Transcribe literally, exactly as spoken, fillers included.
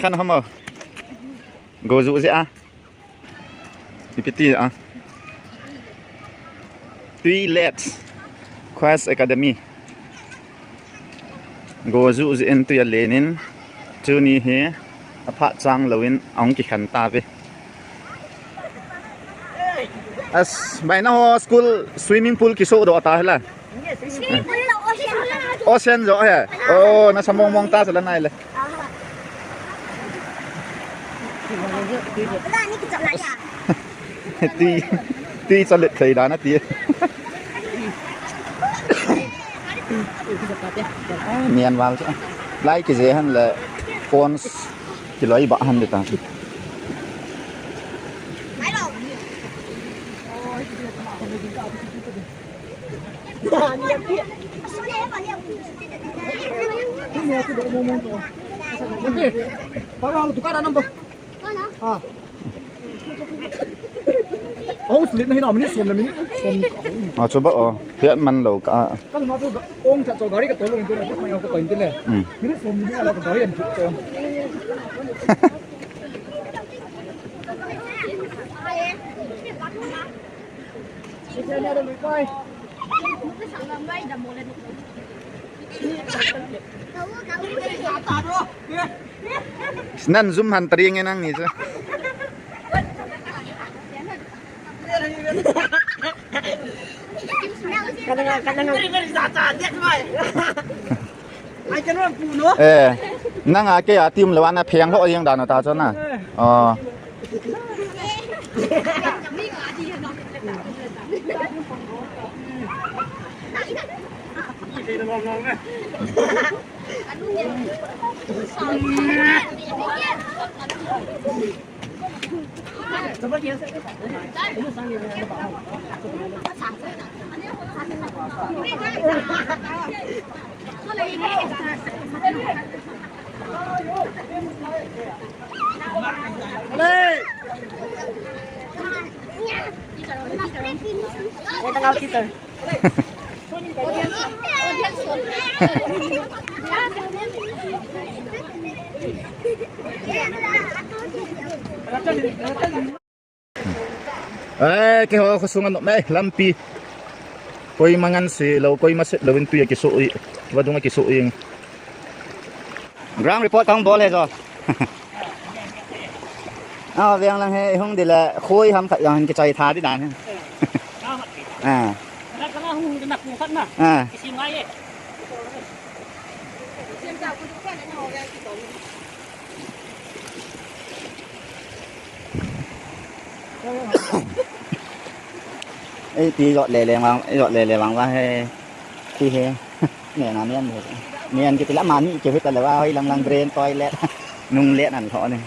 Khan hamo. Go ju je a. Ipi ti a. Tui Let Quest Academy. Go ju jin tui alen in, tuni hi aphat chang louvin ahung kikhen tauve. As, bai naho school swimming pool kisodoh ta hila. Ocean jo he. Oh, nasa mong mong ta sala nai le. Tui, tui chalet thei dan ati. Nian val chu. Lai kije hen le pons kiloi ba hen de ta. Para tu ka number. Ah. Hong slip na hina minute som na minute som. Ah, chuba o. Hiat man lo ka. Kan ma tu ong cha cho gari ka tolo ni tu na ma ka ko intile. Hmm. Minute som ni la ka gari an cho. Nan zoom han tari nge nang ni chu. Eh, nang a ke a tim lo ana pheng lo jeng dan ta chu na. Oh. Eh, keiho khosung a nop mai, lampi. Koima ngan se lo, koima set lo in tui a kiso i, vadung a kiso i. Ground report kang bol he jo. Ah, veng lang he, hung dile, khoi ham khat yang kichai tha di dan he. Ah. Ah. Ei, ti jot le le vang, jot le le vang va he. Ti he. Mian a mian he. Mian kiti la mani ke hita le va hoi lang lang drain toilet. Nung le nan tho ni.